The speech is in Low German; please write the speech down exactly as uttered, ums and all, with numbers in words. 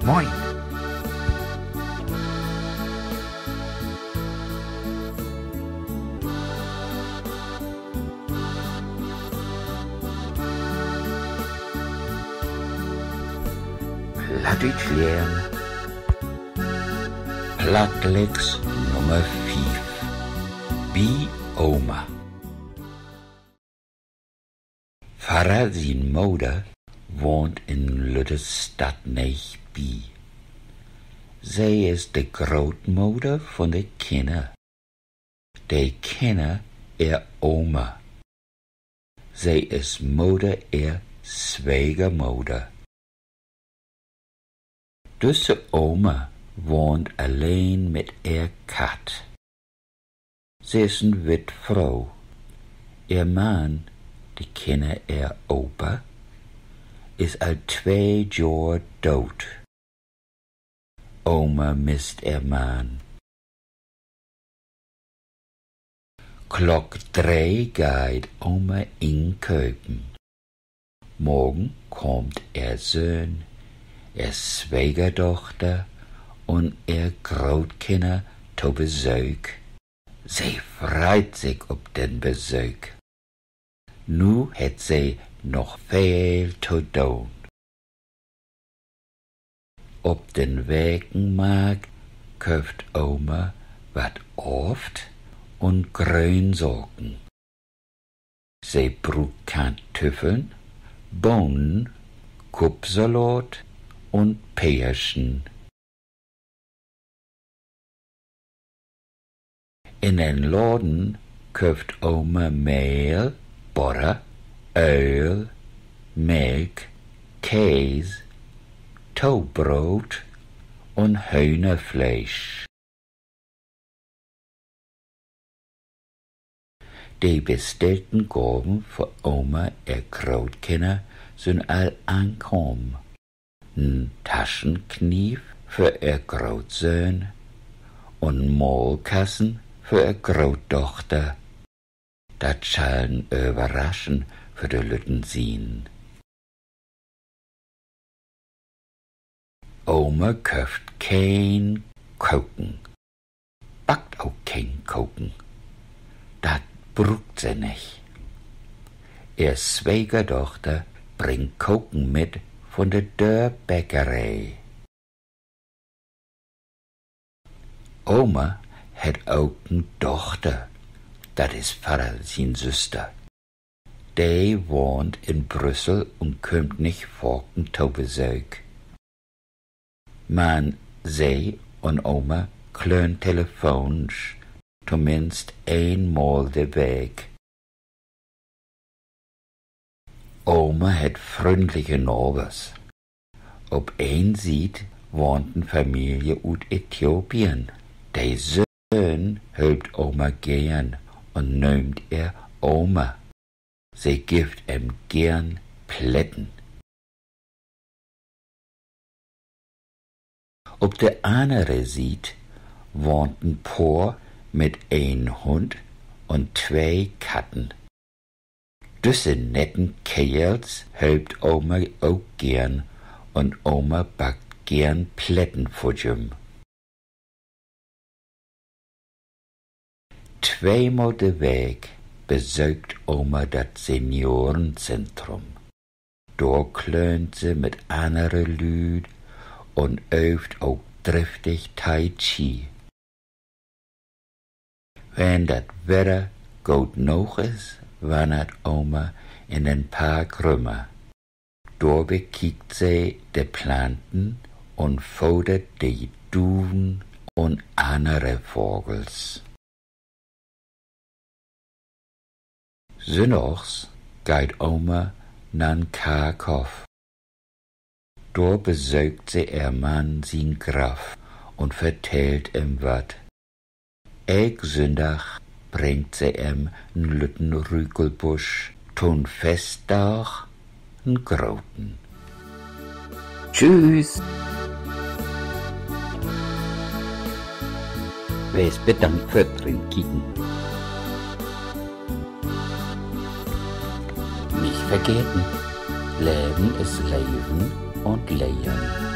Moin. Plattdüütsch lehren. Plattlex Nummer fief. Bi Oma. Vadder sien Moder wahnt in lütte Stadt neeg bi. Se is de Grootmoder vun de Kinner. De Kinner ehr Oma. Se is Moder ehr Swegermoder. Düsse Oma wahnt alleen mit ehr Katt. Se is en Wittfro. Ehr Mann, de Kinner ehr Opa, is al twee Johr doot. Oma misst ehr Mann. Klock dree geiht Oma inköpen. Morgen kaamt ehr Söhn, ehr Swegerdochter un ehr Grootkinner to Besöök. Se freit sik op den Besöök. Nu hett se noch veel to doon. Op den Wekenmarkt köfft Oma wat Ooft un Gröönsaken. Se bruukt Kantüffeln, Bohnen, Kuppsalaat un Peerschen. In den Laden köfft Oma Mehl, Bodder, Ööl, Melk, Kees, Toastbroot un Höhnerfleesch. De bestellten Gaven för Oma ehr Grootkinner sünd al ankamen. En Taschenknief för ehr Grootsöhn un Maalkassen för ehr Grootdochter. Dat schall en Överraschen för de Lütten sien. Oma köfft keen Koken, backt ok keen Koken. Dat bruukt se nich. Ehr Swegerdochter bringt Koken mit vun de Dörpbäckeree. Oma hett ok en Dochter, dat is Vadder sien Süster. De wahnt in Brüssel un kümmt nich faken to Besöök. Man se un Oma klöönt telefoonsch, tominnst eenmal de Week. Oma hett fründliche Navers. Op een Siet wahnt en Familie ut Äthiopien. De Söhn hölpt Oma geern un nöömt ehr Oma. Se gifft em geern Pletten. Op de annere Siet wahnt en Poor mit een Hund un twee Katten. Düsse netten Keerls hölpt Oma ok geern un Oma backt geern Pletten för jüm. Tweemal de Week besöökt Oma dat Seniorenzentrum. Dor klöönt se mit annere Lüüd un öövt ok driftig Tai Chi. Wenn dat Wedder goot noog is, wannert Oma in den Park rümmer. Dor bekiekt se de Planten un fodert de Duven un annere Vagels. Sünndags geiht Oma na'n Karkhoff. Dor besöökt se ehr Mann sien Graff un vertellt em wat. Elk Sünndag bringt se em en lütten Rükelbusch, to'n Festdag en groten. Tschüss. Wees bedankt för't Rinkieken. Nich vergeten: Leven is Leven un Lehren.